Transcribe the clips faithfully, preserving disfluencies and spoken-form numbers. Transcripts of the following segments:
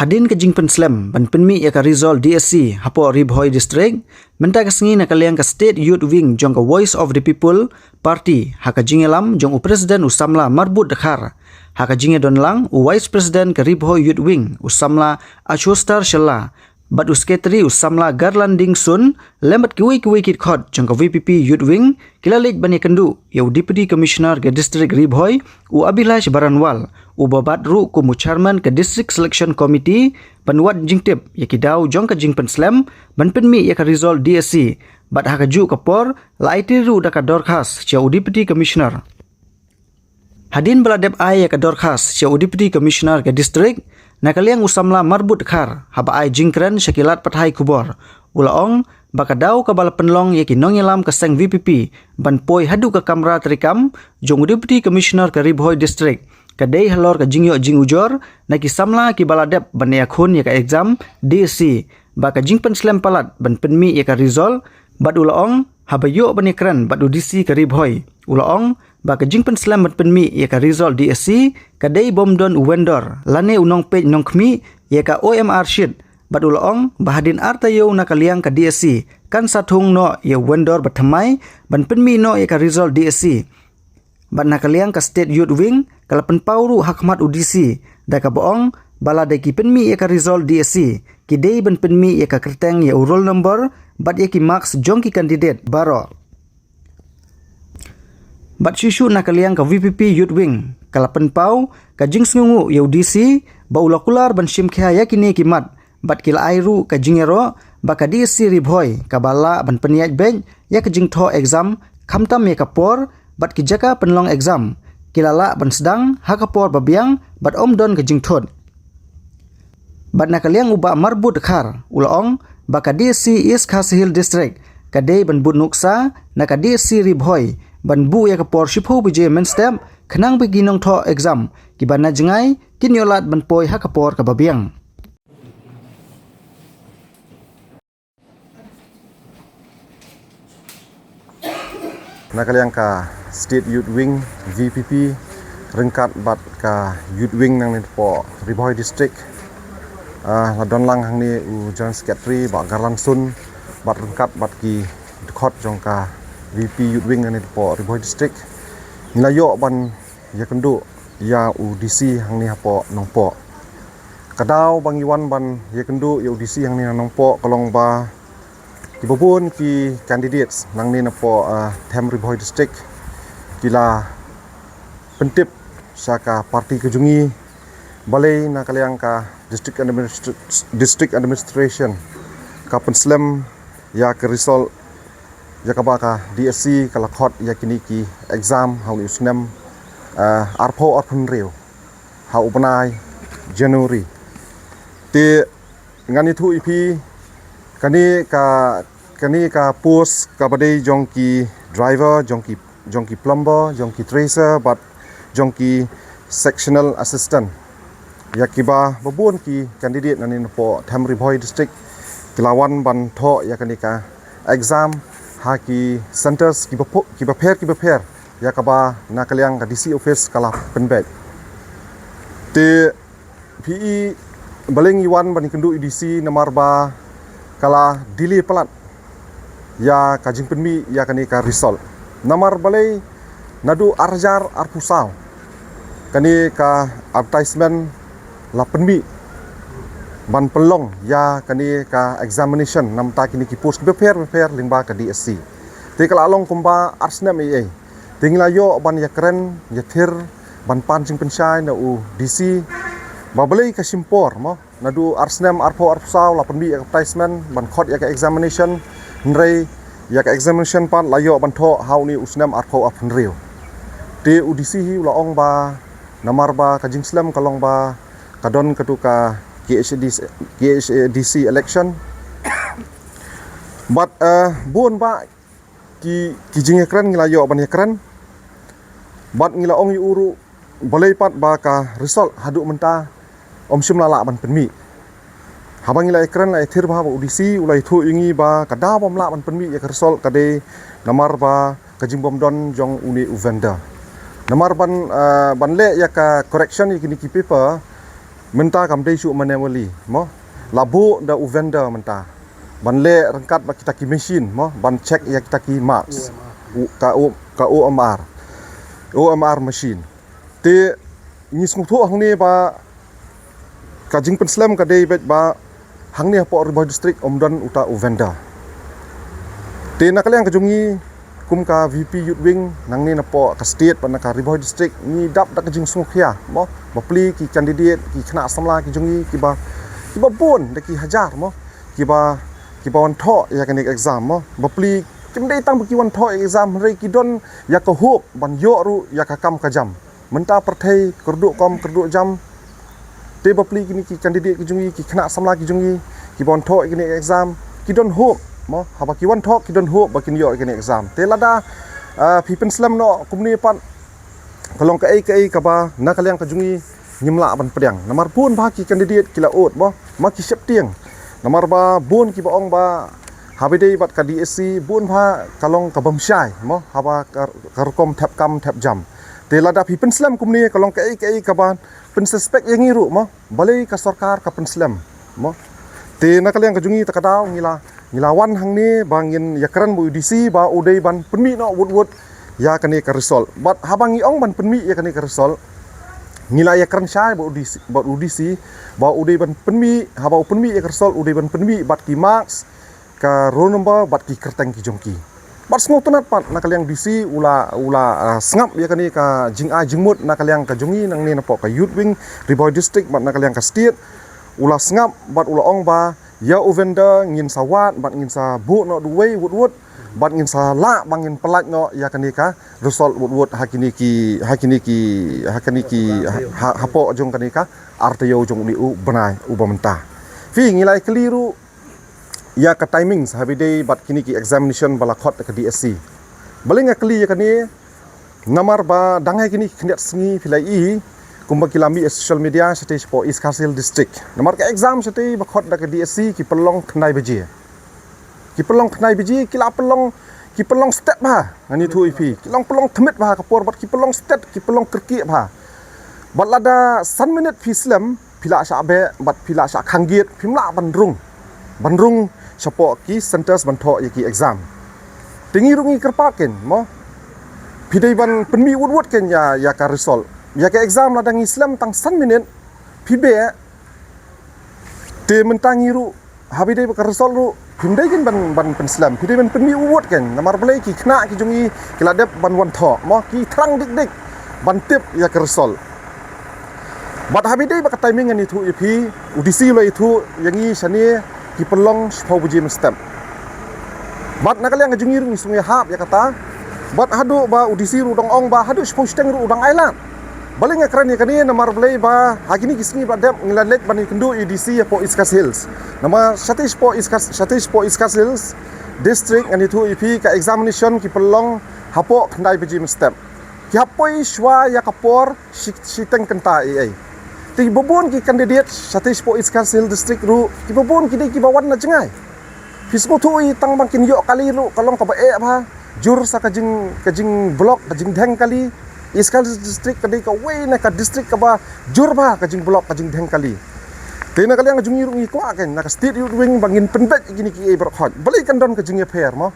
Hadien ka jingpynslem ban pynmih ïa ka result D S C hapoh Ri Bhoi District, mynta ka sngi na ka liang ka State Youth Wing jong ka Voice of the People Party, ha ka jingïalam jong u President u samla Marbud Dkhar, ha ka jingïadon lang u Vice President ka Ri Bhoi Youth Wing u samla Ashostar Shylla, bad u Secretary u samla Garlanding Sun, lem bad kiwei kiwei ki dkhot jong ka V P P Youth Wing, ki la leit ban ïakynduh ïa u Deputy Commissioner ka District Ri Bhoi, u Abhilash Baranwal, uba bat ruh kum u Chairman ka District Selection Committee, ban wad jingtip ïa ki daw jong ka jingpynslem ban pynmih ïa ka result D S C, bad ha kajuh ka por la aiti ruh da ka dorkhas sha u Deputy Commissioner. Hadien ba la dep ai ïa ka dorkhas sha u Deputy Commissioner ka District, na ka liang u samla Marbud Dkhar, haba ai jingkren sha ki lad pathai khubor, u la ong ba ka daw kaba la pynlong ïa ki nongïalam ka seng V P P ban poi haduh ka kamra treikam jong u Deputy Commissioner ka Ri Bhoi District, ka dei halor ka jingïoh jingujor na ki samla kiba la dep ban ïakhun ïa ka exam D S C, ba ka jingpynslem palat ban pynmih ïa ka result, bad u la ong, haba ïoh ban ïakren bad u D C ka Ri Bhoi, u la ong ba ka jingpynslem ban pynmih ïa ka result D S C ka dei bym don u vendor lane u nongpeit nongkhmih ïa ka O M R sheet, bad u la ong ba hadien ar taïew na ka liang ka D S C kan sa thung noh ïa u vendor ba thymmai ban pynmih noh ïa ka result D S C. Bad na ka liang ka State Youth Wing ka la pynpaw ruh ha khmat u D C da kaba ong ba lada ki pynmih ïa ka result D S C, ki dei ban pynmih ïa ka kyrteng, ïa u roll number bad ïa ki marks jong ki candidate baroh. Bad shuh shuh na ka liang ka V P P Youth Wing ka la pynpaw ka jingsngewnguh ïa u D C ba u la kular ban shim khia ïa kine ki mat, bad ki la ai ruh ka jingïaroh ba ka D S C Ri Bhoi kaba lah ban pynïaid beit ïa ka jingthoh exam, khamtam ïa ka por bad ki jaka pynlong exam, ki la lah ban sdang ha ka por ba biang bad ym don ka jingthut. Bad na ka liang u Bah Marbud Dkhar u la ong ba ka D S C East Khasi Hills District ka dei ban bud nuksa na ka D S C Ri Bhoi ban buh ïa ka por shiphew baje mynstep, khnang ba ki nongthoh exam kiba na jngai kin ïoh lad ban poi ha ka por kaba biang. Na ka liang ka State Youth Wing, V P P, ryngkat bad ka Youth Wing nangne hapoh Ri Bhoi District, ah, la don lang hangne u General Secretary Bah Garland Sun, bad ryngkat bad ki dkhot jong ka V P Youth Wing nangne hapoh Ri Bhoi District, ngi la ïoh ban ïakynduh ïa u D C hangne hapoh Nongpoh. Ka daw ba ngi wan ban ïakynduh ïa u D C hangne ha Nongpoh ka long ba kiba bun ki candidates nangne napoh, ah, Them Ri Bhoi District ki la pyntip sha ka party ka jong ngi, balei na ka liang ka District Administra-, District Administration ka pynslem ïa ka result ïa kaba ka D S C ka la khot ïa kine ki exam ha une u snem, ah, arphew arphew hynriew ha u bnai January. Te ngan ïathuh ïa phi, kane ka, kane ka post kaba dei jong ki driver, jong ki, jong ki plumber, jong ki tracer bad jong ki sectional assistant. Ïa kiba bun ki candidate nangne napoh Them Ri Bhoi District ki la wan ban thoh ïa kane ka exam ha ki centres kiba pho-, kiba pher kiba pher, ïa kaba na ka liang ka D C office ka la pynbeit. Te phi i balei ngi wan ban ïakynduh ïa u D C namar ba ka la delay palat ïa ka jingpynmih ïa kane ka result. Namar balei, naduh ar hajar arphew saw kane ka advertisement la pynmih ban pynlong ïa kane ka examination namar ta kine ki post bapher bapher lyngba ka D S C. Te ka la long kumba ar snem ei ei. Te ngi la ïoh ban ïakren ïathir ban pan jingpynshai na u D C ba balei ka shim por mo. Naduh ar snem arphew arphew saw la pynmih ïa ka advertisement ban khot ïa ka examination, hynrei ïa ka examination pat la ïoh ban thoh ha une u snem arphew arphew hynriew. Te u D C hi u la ong ba namar ba ka jingslem ka long ba ka don katu ka K H A D C, K H A D C election. Bad, eh, bun ba ki, ki jingïakren ngi la ïoh ban ïakren. Bad ngi la ong ïa u ruh balei pat ba ka result haduh mynta ym shym la lah ban pynmih. Haba ngi la ïakren la ïathir bha bad u D C u la ïathuh ïa ngi ba ka daw bym lah ban pynmih ïa ka result ka dei namar ba ka jingbym don jong une u vendor. Namar ban, ah, ban leh ïa ka correction ïa kine ki paper, Mynta kam dei shuh manually mo. La buh da u vendor mynta ban leh ryngkat bad kita ki machine mo, ban check ïa kita ki marks. U, ka, u, ka O M R, O M R machine. Te ngi sngewthuh hangne ba ka jingpynslem ka dei beit ba hangne hapoh Ri Bhoi District ym don uta u vendor. Te na ka liang ka jong ngi kum ka V P Youth Wing nangne napoh ka state bad na ka Ri Bhoi District, ngi dap da ka jingsngewkhia mo, bapli ki candidate, ki khynnah samla ki jong ngi kiba, kiba bun da ki hajar mo, kiba, kiba wan thoh ïa kane ka exam mo. Bapli kim dei tang ba ki wan thoh ïa ka exam, hynrei ki don ïa ka hope ban ïoh ruh ïa ka kam ka jam. Mynta pyrthei kyrduh kam kyrduh jam. Te bapli kine ki candidate ki jong ngi, ki khynnah samla ki jong ngi, kiba wan thoh ïa kane ka exam, ki don hope mo, haba ki wan thoh ki don hope ba kin ïoh ïa kane ka exam. Te lada, ah, phi pynslem noh kumne pat, ka long kaei kaei kaba na ka liang ka jong ngi ngim lah ban pdiang. Namar bun bha ki candidate ki la ud mo, ma ki sheptieng. Namar ba bun kiba ong ba haba dei bad ka D S C bun bha ka long ka bym shai mo, haba ka, ka rukom thep kam thep jam. Te lada phi pynslem kumne, ka long kaei kaei kaba pynsuspect ïa ngi ruh mo, balei ka sorkar ka pynslem mo. Te na ka liang ka jong ngi ta ka daw ngi la, ngi la wan hangne ba ngin ïakren bad u D C ba u dei ban pynmih noh wut wut ïa kane ka result. Bad haba ngi ong ban pynmih ïa kane ka result, ngi la ïakren shai bad u D C, bad u D C ba u dei ban pynmih, haba u pynmih ïa ka result u dei ban pynmih bad ki marks, ka roll number bad ki kyrteng ki jong ki. Bad sngewtynnat pat na ka liang D C u la, u la, ah, sngap ïa kane ka jingai jingmut na ka liang ka jong ngi nangne napoh ka Youth Wing Ri Bhoi District bad na ka liang ka state. U la sngap bad u la ong ba ïa u vendor ngin sa wad bad ngin sa buh noh duwai wut wut bad ngin sa lah ba ngin pyllait noh ïa kane ka result wut wut ha kine ki, ha kine ki, ha kine ki, ha, ha, hapoh jong kane ka artaïew jong une u bnai uba mynta. Phi, ngi la ïakylli ruh ïa ka timings haba dei bad kine ki examination ba la khot da ka D S C. Balei nga kylli ïa kane? Namar ba dang ha kine ki khyndiat sngi phi la i kumba ki la mih ha social media shatei shapoh East Khasi Hills District. Namar ka exam shatei ba khot da ka D S C ki pynlong khyndai baje. Ki pynlong khyndai baje, ki la pynlong, ki pynlong stet bha. Ngan ïathuh ïa phi. Ki long pynlong thmit bha ka por bad ki pynlong stet, ki pynlong kyrkieh bha. Bad lada san minit phi slem, phi la shah beh bad phi la shah khang gate, phim lah ban rung, ban rung shapoh ki centres ban thoh ïa ki exam. Te ngi ruh ngi kyrpad kein mo, phi dei ban pynmih wut wut kein ïa, ïa ka result. Ïa ka exam lada ngi slem tang san minit phi beh, te mynta ngi ruh haba dei bad ka result ruh phim dei kein ban, ban pynslem, phi dei ban pynmih wut wut kein. Namar balei? Ki khynnah ki jong ngi ki la dep ban wan thoh mo, ki thrang dik dik ban tip ïa ka result. Bad haba dei bad ka timing ngan ïathuh ïa phi, u D C u la ïathuh ïa ngi shane ki pynlong shiphew baje mynstep. Bad na ka liang ka jong ngi ruh ngi sngew ïahap ïa kata. Bad haduh ba u D C ruh u dang ong ba haduh shiphew shiteng ruh u dang ailad. Balei nga kren ïa kane? Namar balei? Ba ha kine ki sngi ba dep ngi la leit ban ïakynduh ïa u D C hapoh East Khasi Hills. Namar shatei shapoh East Khas-, shatei shapoh East Khasi Hills District ngan ïathuh ïa phi ka examination ki pynlong hapoh khyndai baje mynstep. Ki hap poi shuwa ïa ka por shi, shiteng kynta ei ei. Te kiba bun ki candidate shatei shapoh East Khasi Hills District ruh, kiba bun ki dei kiba wan na jngai. Phi sngewthuh ïa, tang ba kin ïoh kali ruh ka long kaba eh bha, jur sa ka jing, ka jingblock, ka jingdheng kali. East Khasi Hills District ka dei kawei na ka district kaba jur bha ka jingblock, ka jingdheng kali. Te na ka liang ka jong ngi ruh ngi kwah kein na ka State Youth Wing ba ngin pynbeit ïa kine kiei baroh khoit. Balei kan don ka jingïapher mo?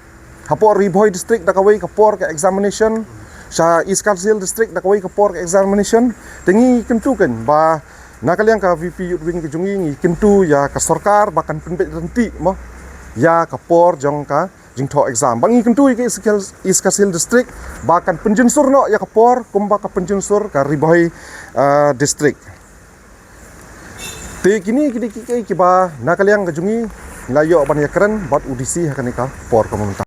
Hapoh Ri Bhoi District da kawei ka por ka examination, sha East Khasi Hills District da kawei ka por ka examination. Te ngi kyntu kein ba na ka liang ka V P Youth Wing ka jong ngi, ngi kyntu ïa ka sorkar ba kan pynbeit ryntih mo ïa ka por jong ka jingthoh exam. Ba ngi kyntu ïa ka East Khasi Hills, East Khasi Hills District ba kan pynjynsur noh ïa ka por kumba ka pynjynsur ka Ri Bhoi, ah, District. Te kine ki dei kiei kiba na ka liang ka jong ngi ngi la ïoh ban ïakren bad u D C ha kane ka por kaba mynta.